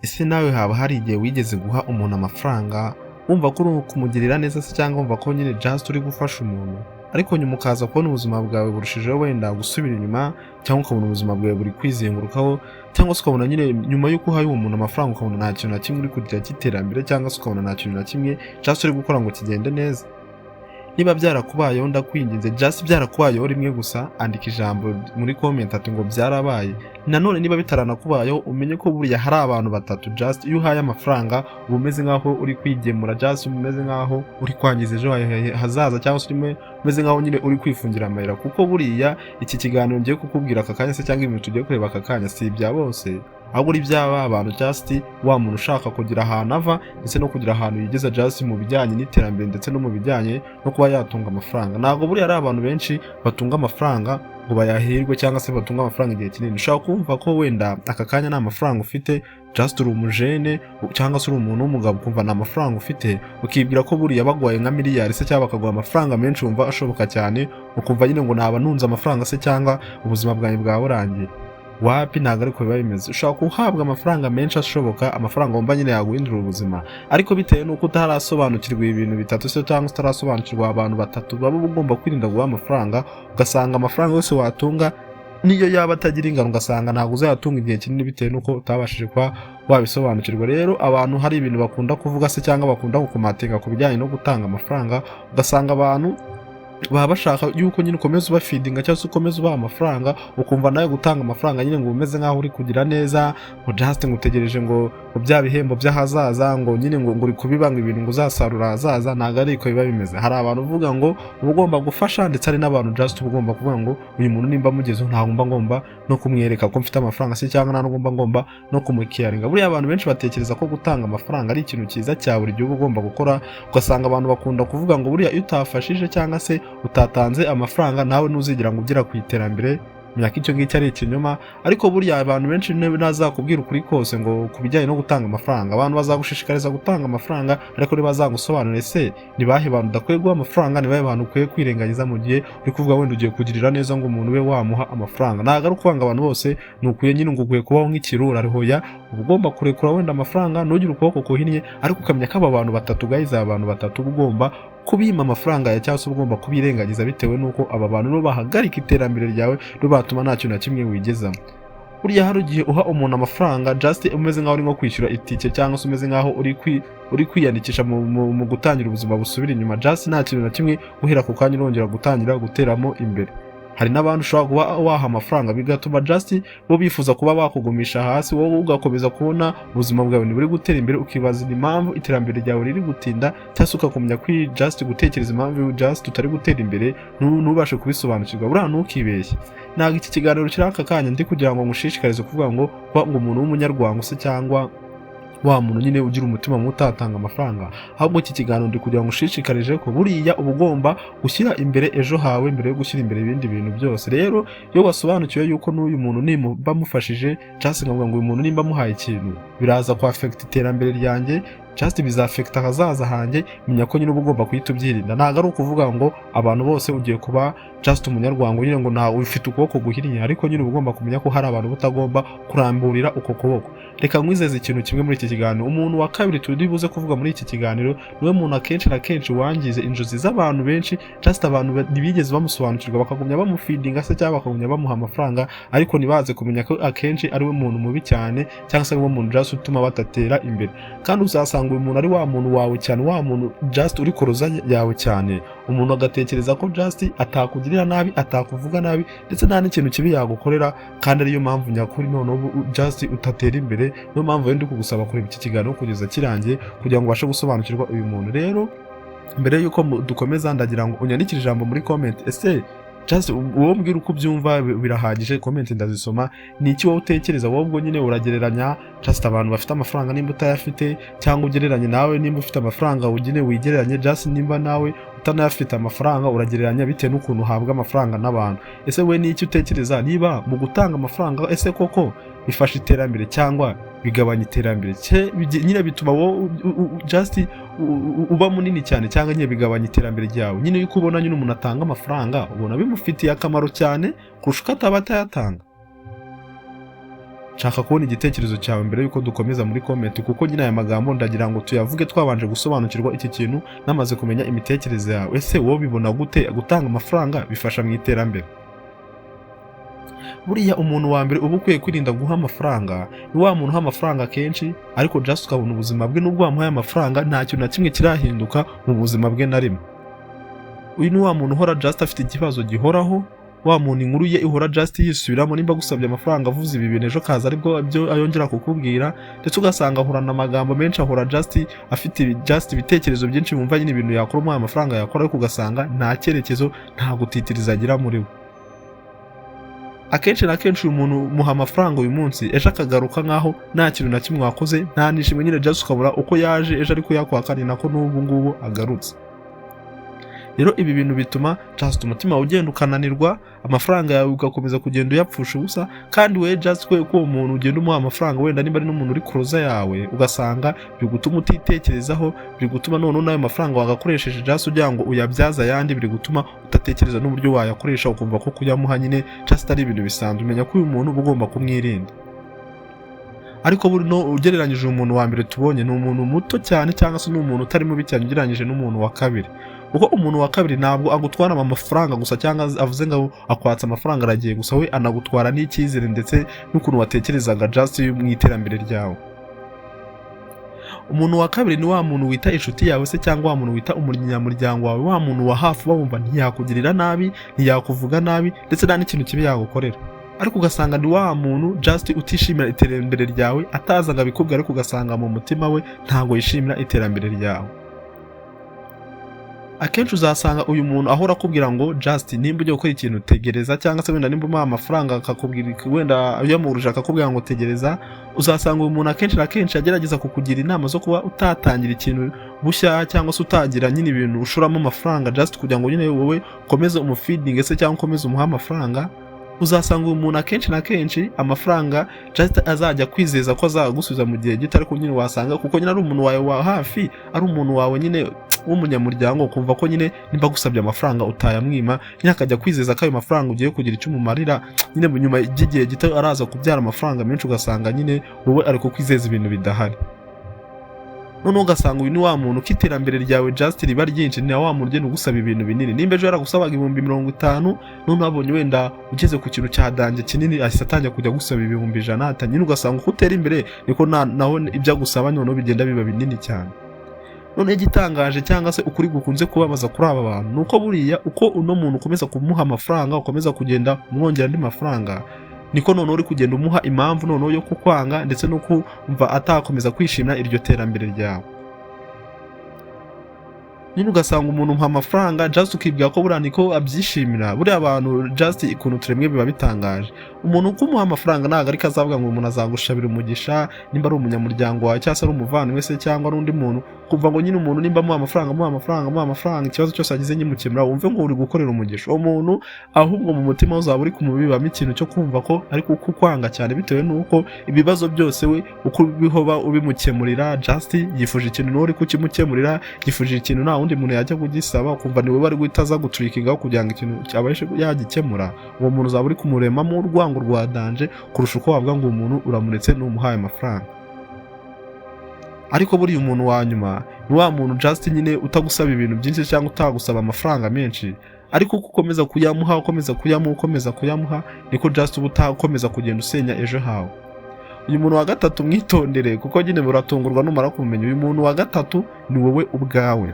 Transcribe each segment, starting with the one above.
Ese nawe haba hari igihe wigeze guha umuntu amafaranga, wumva ko uri kumugirira neza se, cyangwa wumva ko nyine just uri gufasha umuntu, ariko nyuma ukaza kubona ubuzima bwawe burushijeho wenda gusubira inyuma, cyangwa ukabona ubuzima bwawe buri kwizengurukaho, cyangwa se ukabona nyine nyuma y'uko uhaye uwo muntu amafaranga ukabona nta kintu na kimwe uri kugira cy'iterambere, cyangwa se ukabona nta kintu na kimwe just uri gukora ngo kigende neza? Niba byarakubayeho, ndakwinginze, just byarakubayeho rimwe gusa, andika ijambo muri comment ati ngo "Byarabaye". Nanone niba bitaranakubayeho, umenye ko buriya hari abantu batatu just iyo uhaye amafaranga uba umeze nk'aho uri kwigemura, just umeze nk'aho uri kwangiza ejo hawe hazaza, cyangwa se umeze nk'aho nyine uri kwifungira amayira. Kuko buriya iki kiganiro ngiye kukubwira aka kanya se, cyangwa ibintu tugiye kureba aka kanya, si ibya bose, ahubwo ari iby'aba bantu, just wa muntu ushaka kugira ahantu ava ndetse no kugira ahantu yigeza just mu bijyanye n'iterambere ndetse no mu bijyanye no kuba yatunga amafaranga. Ntabwo buriya ari abantu benshi batunga amafaranga ngo bayahirwe, cyangwa se batunga amafaranga igihe kinini. Ushobora kumva ko wenda aka kanya nta mafaranga ufite, just uri umujene cyangwa se uri umuntu w'umugabo, ukumva nta mafaranga ufite, ukibwira ko buriya baguhaye nka miliyari se cyangwa bakaguha amafaranga menshi wumva ashoboka cyane, ukumva nyine ngo naba ntunze amafaranga se cyangwa ubuzima bwanjye bwaba burangiye. Wapi, ntabwo ariko biba bimeze. Ushobora guhabwa amafaranga menshi ashoboka, amafaranga wumva nyine yaguhindura ubuzima, ariko bitewe n'uko utarasobanukirwa ibi bintu bitatu se, cyangwa utarasobanukirwa abantu batatu baba ugomba kwirinda guha amafaranga, ugasanga amafaranga yose watunga, niyo yaba atagira ingano, ugasanga ntabwo uzayatunga igihe kinini bitewe n'uko utabashije kuba wabisobanukirwa. Rero abantu hari ibintu bakunda kuvuga se cyangwa bakunda kukumatinga ku bijyanye no gutanga amafaranga, ugasanga abantu baba bashaka yuko nyine ukomeza ubafeedinga cyangwa se ukomeza ubaha amafaranga, ukumva nawe gutanga amafaranga nyine ngo umeze nk'aho uri kugira neza, ngo just ngo utegereje ngo bya bihembo by'ahazaza, ngo nyine ngo uri kubiba, ngo ibintu ngo uzasarura ahazaza. Ntabwo ari uko biba bimeze. Hari abantu uvuga ngo uba ugomba gufasha, ndetse hari n'abantu just uba ugomba kuvuga ngo uyu muntu nimba amugezeho ntabwo mba ngomba no kumwereka ko mfite amafaranga se, cyangwa nta nubwo mba ngomba no kumucaringa. Buriya abantu benshi batekereza ko gutanga amafaranga ari ikintu cyiza cya buri gihe uba ugomba gukora, ugasanga abantu bakunda kuvuga ngo buriya iyo utafashije cyangwa se utatanze amafaranga nawe ntuzigera ngo ugera ku iterambere. Menya ko icyo ngicyo ari ikinyoma. Ariko buriya abantu benshi ntazakubwira ukuri kose ngo ku bijyanye no gutanga amafaranga. Abantu bazagushishikariza gutanga amafaranga, ariko ntibazagusobanurira ese ni bahe bantu udakwiye guha amafaranga, ni bahe bantu ukwiye kwirengagiza mu gihe uri kuvuga wenda ugiye kugirira neza ngo umuntu ube wamuha amafaranga. Ntabwo ari ukuvuga ngo abantu bose ni ukwiye nyine ngo ukwiye kubaho nk'ikirura hoya. Uba ugomba kurekura wenda amafaranga, ntugire ukuboko kuhinnye, ariko ukamenya ko aba bantu batatu, guys, aba bantu batatu uba ugomba kubima amafaranga yawe cyangwa se uba ugomba kubirengagiza, bitewe n'uko aba bantu nibo bahagarika iterambere ryawe, nibo batuma nta kintu na kimwe wigezamo. Buriya hari igihe uha umuntu amafaranga just umeze nk'aho uri nko kwishyura itike, cyangwa se umeze nk'aho uri kwiyandikisha mu gutangira ubuzima busubira inyuma, just nta kintu na kimwe guhera ku kanya urongera gutangira guteramo imbere. Hari n'abandi ushobora kuba waha amafaranga bigatuma just bo bifuza kuba bakugumisha hasi, wowe ugakomeza kubona ubuzima bwawe ntiburi gutera imbere, ukibaza impamvu iterambere ryawe riri gutinda, cyangwa se ugakomeza kwi just gutekereza impamvu just utari gutera imbere, ntubashe kubisobanukirwa. Buriya ntukibeshye, ntabwo iki kiganiro kiri aka kanya ndi kugira ngo ngushishikarize kuvuga ngo kuba ngo umuntu w'umunyarwanda se cyangwa wa muntu nyine ugira umutima mubi utatanga amafaranga. Ahubwo iki kiganiro ndi kugira ngo ushishikarije ko buriya uba ugomba gushyira imbere ejo hawe mbere yo gushyira imbere ibindi bintu byose. Rero iyo wasobanukiwe yuko n'uyu muntu nimba amufashije, cyangwa se nkavuga ngo uyu muntu nimba amuhaye ikintu biraza kwaffecta iterambere ryanjye, just bizaffecta ahazaza hanjye, menya ko nyine uba ugomba guhita ubyirinda. Ntabwo ari ukuvuga ngo abantu bose ugiye kuba just umunyarwanda nyine ngo ntawe ufite ukuboko guhinnye, ariko nyine uba ugomba kumenya ko hari abantu utagomba kuramburira uko kuboko. Reka nkwizeze ikintu kimwe muri iki kiganiro: umuntu wa kabiri turi buze kuvuga muri iki kiganiro niwe muntu akenshi na kenshi wangize inzozi z'abantu benshi. Just abantu ntibigeze bamusobanukirwa, bakagumya bamufeedinga se cyangwa bakagumya bamuha amafaranga, ariko ntibaze kumenya ko akenshi ari we muntu mubi cyane, cyangwa se ari we muntu just utuma batatera imbere. Kandi uzasanga uyu muntu ari wa muntu wawe cyane, wa muntu just uri close yawe cyane, umuntu agatekereza ko just atakugirira nabi, atakuvuga nabi, ndetse nta n'ikintu kibi yagukorera, kandi ariyo mpamvu nyakuri noneho just utatera imbere. Niyo mpamvu rero ndi kugusaba kureba iki kiganiro kugeza kirangiye kugira ngo ubashe gusobanukirwa uyu muntu. Rero mbere y'uko dukomeza, ndagira ngo unyandikire ijambo muri comment. Ese just wowe mbwira uko ubyumva, birahagije, comment ndazisoma. Ni iki wowe utekereza? Wowe ubwo nyine uragereranya just abantu bafite amafaranga nimba utayafite, cyangwa ugereranye nawe nimba ufite amafaranga, ugine wigereranye just nimba nawe utanayafite amafaranga, uragereranya bitewe n'ukuntu uhabwa amafaranga n'abantu. Ese we ni iki utekereza niba mu gutanga amafaranga, ese koko bifasha iterambere cyangwa bigabanya iterambere? Nyine bituma wowe just uba munini cyane, cyangwa nyine bigabanya iterambere ryawe? Nyine iyo ubona nyine umuntu atanga amafaranga, ubona bimufitiye akamaro cyane kurusha uko ataba atayatanga. Nshaka kubona igitekerezo cyawe mbere yuko dukomeza muri comment, kuko nyine aya magambo ndagira ngo tuyavuge twabanje gusobanukirwa iki kintu, namaze kumenya imitekerereze yawe. Ese wowe bibona gute? Gutanga amafaranga bifasha mu iterambere? Buriya umuntu wa mbere uba ukwiye kwirinda guha amafaranga ni wa muntu uha amafaranga kenshi, ariko just ukabona ubuzima bwe, nubwo wamuhaye amafaranga, nta kintu na kimwe kirahinduka mu buzima bwe na rimwe. Uyu ni wa muntu uhora just afite ikibazo gihoraho, wa muntu inkuru ye ihora just yisubiramo. Nimba agusabye amafaranga avuze ibi bintu, ejo kaza aribwo ibyo ayongera kukubwira, ndetse ugasanga ahorana amagambo menshi, ahora just afite just ibitekerezo byinshi, wumva nyine ibintu yakora umuhaye amafaranga yakora, ariko ugasanga nta cyerekezo, nta gutitiriza agira muri we. Akenshi na kenshi uyu muntu muha amafaranga uyu munsi, ejo akagaruka nkaho nta kintu na kimwe wakoze, nta nishimwe nyine, just ukabura uko yaje ejo ariko yakwaka ni nako n'ubu ngubu agarutse. Rero ibi bintu bituma just umutima wawe ugenda ukananirwa, amafaranga yawe ugakomeza kugenda uyapfusha ubusa. Kandi we just ko uwo muntu ugenda umuha amafaranga, wenda niba ari n'umuntu uri close yawe, ugasanga biri gutuma utitekerezaho, biri gutuma noneho n'ayo mafaranga wagakoresheje just ugira ngo uyabyaze ayandi, biri gutuma udatekereza n'uburyo wayakoresha, ukumva ko kuyamuha nyine just ari ibintu bisanzwe. Umenya ko uyu muntu uba ugomba kumwirinda. Ariko buno ugereranyije, uyu muntu wa mbere tubonye ni umuntu muto cyane, cyangwa se ni umuntu utari mubi cyane ugereranyije n'umuntu wa kabiri, kuko umuntu wa kabiri ntabwo agutwara amafaranga gusa, cyangwa avuze ngo akwatse amafaranga aragiye gusa, we anagutwara n'icyizere ndetse n'ukuntu watekerezaga just mu iterambere ryawe. Umuntu wa kabiri ni wa muntu wita inshuti yawe se, cyangwa wa muntu wita umunyamuryango wawe, wa muntu wa hafi uba wumva ntiyakugirira nabi, ntiyakuvuga nabi, ndetse nta n'ikintu kibi yagukorera, ariko ugasanga ni wa muntu just utishimira iterambere ryawe, ataza ngo abikubwire, ariko ugasanga mu mutima we ntabwo yishimira iterambere ryawe. Akenshi uzasanga uyu muntu ahora akubwira ngo just nimba ugiye gukora ikintu tegereza, cyangwa se wenda nimba umuha amafaranga akakubwira, wenda uyamuruje akakubwira ngo tegereza. Uzasanga uyu muntu akenshi na kenshi agerageza kukugira inama zo kuba utatangira ikintu bushya, cyangwa se utagira nyine ibintu ushoramo amafaranga, just kugira ngo nyine wowe ukomeze umufeedinge se, cyangwa ukomeze umuhe amafaranga. Uzasanga uyu muntu akenshi na kenshi amafaranga just azajya kwizeza ko azagusubiza mu gihe gito, ariko nyine wasanga kuko nyine ari umuntu wawe wa hafi, ari umuntu wawe nyine w'umunyamuryango, ukumva ko nyine nimba agusabye amafaranga utayamwima, nyine akajya kwizeza ko ayo mafaranga ugiye kugira icyo umumarira, nyine nyuma y'igihe gito araza kubyara amafaranga menshi, ugasanga nyine wowe ari kukwizeza ibintu bidahari. Noneho ugasanga uyu ni wa muntu ko iterambere ryawe just riba ryinshi, ni wa muntu ugenda ugusaba ibintu binini. Nimba ejo yaragusabaga 50,000, none abonye wenda ugeze ku kintu cya danger kinini, ahise atangira kujya agusaba 100,000 nyine. Ugasanga uko utera imbere niko nawe ibyo agusaba noneho bigenda biba binini cyane. Noneho igitangaje, cyangwa se ukuri gukunze kubabaza kuri aba bantu, ni uko buriya uko uno muntu ukomeza kumuha amafaranga, ukomeza kugenda umwongera andi mafaranga, niko noneho uri kugenda umuha impamvu noneho yo kukwanga, ndetse no kumva atakomeza kwishimira iryo terambere ryawe. Nyine ugasanga umuntu umuha amafaranga just ukibwira ko buriya niko abyishimira. Buriya abantu just ukuntu turemwe biba bitangaje. Umuntu uko umuha amafaranga ntabwo ariko azavuga ngo umuntu azagushabira umugisha, nimba ari umunyamuryango wawe, cyangwa se ari umuvandimwe se, cyangwa ari undi muntu, kumva ngo nyine umuntu nimba amuha amafaranga, amuha amafaranga, amuha amafaranga, ikibazo cyose agize nyimukemura, wumve ngo uri gukorera umugisha uwo muntu. Ahubwo mu mutima we uzaba uri kumubibamo ikintu cyo kumva ko ari kukwanga cyane, bitewe n'uko ibibazo byose we uko ubihoba ubimukemurira. Just yifuje ikintu n'uwo uri kukimukemurira, yifuje ikintu nta wundi muntu yajya kugisaba, ukumva ni wowe ari guhita aza guturikingaho kugira ngo ikintu abashe yagikemura. Uwo muntu uzaba uri kumuremamo urwango rwa danger kurusha uko wavuga ngo uwo muntu uramuretse n'umuhaye amafaranga. Ariko buriya umuntu wa nyuma ni wa muntu just nyine utagusaba ibintu byinshi cyangwa utagusaba amafaranga menshi, ariko uko ukomeza kuyamuha, ukomeza kuyamuha, ukomeza kuyamuha, niko just uba utakomeza kugenda usenya ejo hawe. Uyu muntu wa gatatu mwitondere, kuko nyine muratungurwa numara kumenya. Uyu muntu wa gatatu ni wowe ubwawe.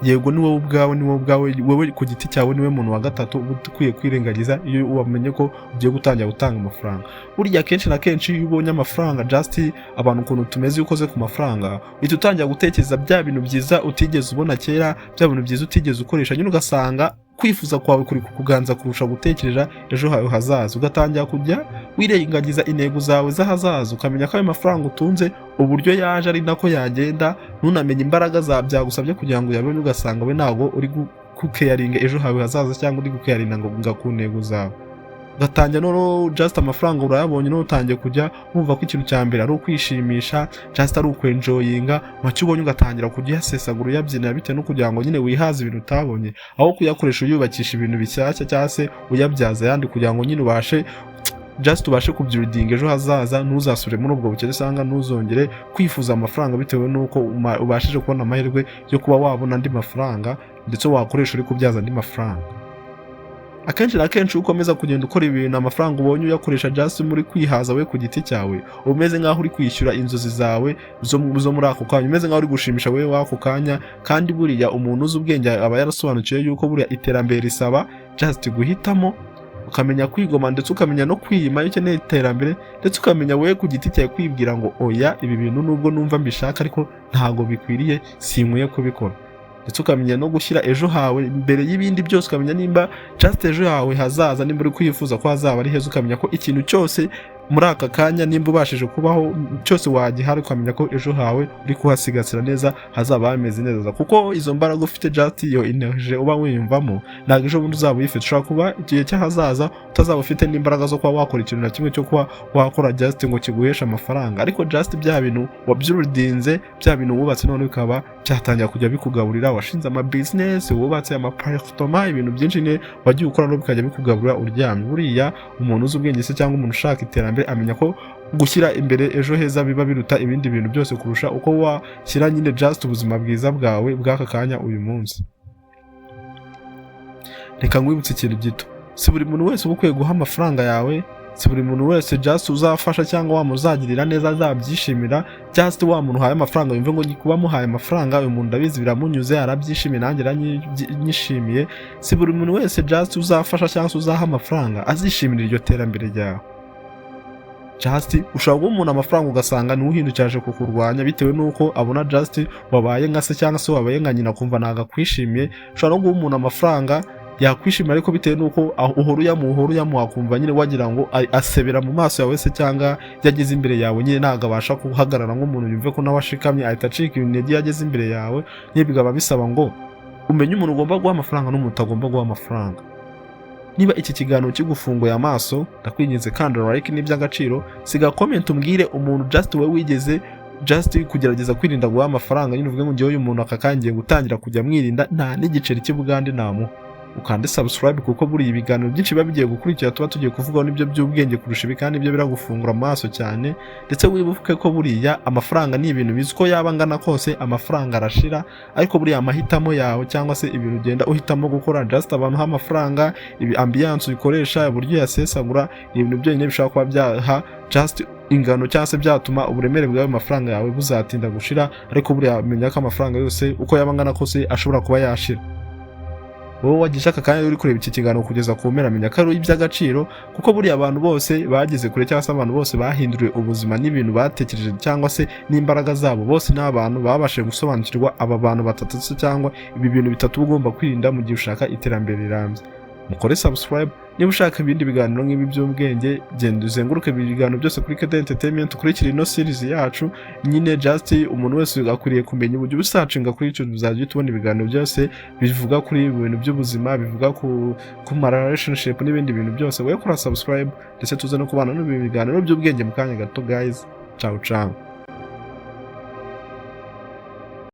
Yego, ni wowe ubwawe, ni wowe ubwawe, wowe ku giti cyawe niwe muntu wa gatatu uba ukwiye kwirengagiza iyo wamenye ko ugiye gutangira gutanga amafaranga. Burya kenshi na kenshi iyo ubonye amafaranga, just abantu ukuntu tumeze, iyo ukoze ku mafaranga uhita utangira gutekereza bya bintu byiza utigeze ubona kera, bya bintu byiza utigeze ukoresha nyine. Ugasanga kwifuza kwawe kuri kukuganza kurusha gutekereza ejo hawe hazaza, ugatangira kujya wirengagiza intego zawe z'ahazaza, ukamenya ko ayo mafaranga utunze uburyo yaje ari nako yagenda, ntunamenye imbaraga za byagusabye kugira ngo uyabone. Ugasanga we ntabwo uri gucaringa ejo hawe hazaza, cyangwa uri gucaringa ngo ku ntego zawe. Ugatangira noneho just amafaranga urayabonye, noneho utangiye kujya wumva ko ikintu cya mbere ari ukwishimisha, just ari ukwenjoyinga make ubonye, ugatangira kujya uyasesagura, uyabyinira, bitewe no kugira ngo nyine wihaze ibintu utabonye, aho kuyakoresha uyubakisha ibintu bishyashya, cyangwa se uyabyaza ayandi kugira ngo nyine ubashe just ubashe kubuildinga ejo hazaza, ntuzasubire muri ubwo bukene cyangwa ntuzongere kwifuza amafaranga bitewe n'uko ubashije kubona amahirwe yo kuba wabona andi mafaranga, ndetse wakoresha uri kubyaza andi mafaranga. Akenshi na kenshi, iyo ukomeza kugenda ukora ibintu, amafaranga ubonye uyakoresha just muri kwihaza we ku giti cyawe, uba umeze nk'aho uri kwishyura inzozi zawe zo muri ako kanya, umeze nk'aho uri gushimisha wowe w'ako kanya. Kandi buriya umuntu uzi ubwenge aba yarasobanukiwe yuko buriya iterambere risaba just guhitamo, ukamenya kwigomwa, ndetse ukamenya no kwiyima iyo ukeneye iterambere, ndetse ukamenya wowe ku giti cyawe kwibwira ngo: "Oya, ibi bintu nubwo numva mbishaka, ariko ntabwo bikwiriye, sinkwiye kubikora." Ndetse ukamenya no gushyira ejo hawe mbere y'ibindi byose, ukamenya nimba just ejo hawe hazaza, nimba uri kwifuza ko hazaba ari heza, ukamenya ko ikintu cyose muri aka kanya, nimba ubashije kubaho, cyose wagihara, ukamenya ko ejo hawe uri kuhasigasira neza, hazaba hameze neza. Kuko izo mbaraga ufite, just iyo energy uba wiyumvamo, ntabwo ejo bundi uzaba uyifite. Ushobora kuba igihe cy'ahazaza utazaba ufite n'imbaraga zo kuba wakora ikintu na kimwe cyo kuba wakora just ngo kiguheshe amafaranga, ariko just bya bintu wabyurudinze, bya bintu wubatse, none bikaba byatangira kujya bikugaburira. Washinze ama business, wubatse ama apartment, ibintu byinshi nyine wagiye ukora, no bikajya bikugaburira uryamye. Buriya umuntu uzi ubwenge se cyangwa umuntu ushaka iterambere amenya ko gushyira imbere ejo heza biba biruta ibindi bintu byose, kurusha uko washyira nyine just ubuzima bwiza bwawe bw'aka kanya uyu munsi. Reka nkwibutse ikintu gito: si buri muntu wese uba ukwiye guha amafaranga yawe, si buri muntu wese just uzafasha cyangwa wa muzagirira neza azabyishimira. Just wa muntu uhaye amafaranga yumve ngo kuba muhaye amafaranga uyu muntu, ndabizi biramunyuze, arabyishimiye, nanjye aranyishimiye. Si buri muntu wese just uzafasha cyangwa se uzaha amafaranga azishimira iryo terambere ryawe. Just ushobora guha umuntu amafaranga, ugasanga niwe uhindukira aje kukurwanya bitewe n'uko abona just wabaye nka se cyangwa se wabaye nka nyina, akumva ntabwo akwishimiye. Ushobora no guha umuntu amafaranga, yakwishimira, ariko bitewe n'uko uhora uyamuha, uhora uyamuha, akumva nyine wagira ngo asebera mu maso yawe se, cyangwa yageze imbere yawe nyine ntabwo abasha guhagarara nk'umuntu yumve ko nawe ashikamye, ahita acika intege iyo ageze imbere yawe nyine. Bikaba bisaba ngo umenye umuntu ugomba guha amafaranga n'umuntu utagomba guha amafaranga. Niba iki kiganiro kigufunguye amaso, ndakwinginze kandi like, ni iby'agaciro. Siga comment, umbwire umuntu just wowe wigeze just kugerageza kwirinda guha amafaranga nyine, uvuge ngo: "Ngewe uyu muntu aka kanya ngiye gutangira kujya mwirinda, nta n'igiceri cy'Ubugande namuha." Ukande subscribe, kuko buriya ibiganiro byinshi biba bigiye gukurikira tuba tugiye kuvugaho nibyo by'ubwenge kurusha ibi, kandi ibyo biragufungura amaso cyane. Ndetse wibuke ko buriya amafaranga ni ibintu bizi, uko yaba angana kose amafaranga arashira, ariko buriya amahitamo yawe cyangwa se ibintu ugenda uhitamo gukora, just abantu uha amafaranga, ibi ambiance uyikoresha, uburyo uyasesagura, ni ibintu byonyine bishobora kuba byaha just ingano cyangwa se byatuma uburemere bw'ayo mafaranga yawe buzatinda gushira. Ariko buriya menya ko amafaranga yose, uko yaba angana kose, ashobora kuba yashira. Wowe wagisha aka kanya uri kureba iki kiganiro kugeza ku mpera, menya ko ari iby'agaciro, kuko buriya abantu bose bageze kure cyangwa se abantu bose bahinduriwe ubuzima n'ibintu batekereje cyangwa se n'imbaraga zabo, bose ni abantu babashije gusobanukirwa aba bantu batatu se cyangwa ibi bintu bitatu uba ugomba kwirinda mu gihe ushaka iterambere rirambye. Mukore subscribe niba ushaka ibindi biganiro nk'ibi by'ubwenge. Genda uzenguruke ibiganiro byose kuri Keda Entertainment, ukurikire ino series yacu nyine. Just umuntu wese akwiriye kumenya uburyo usearchinga kuri YouTube, uzajya uhita ubona ibiganiro byose bivuga kuri ibintu by'ubuzima, bivuga ku ma relationship n'ibindi bintu byose. Wowe kora subscribe, ndetse tuze no kubana n'ibi biganiro by'ubwenge mu kanya gato. Guys, ciao ciao.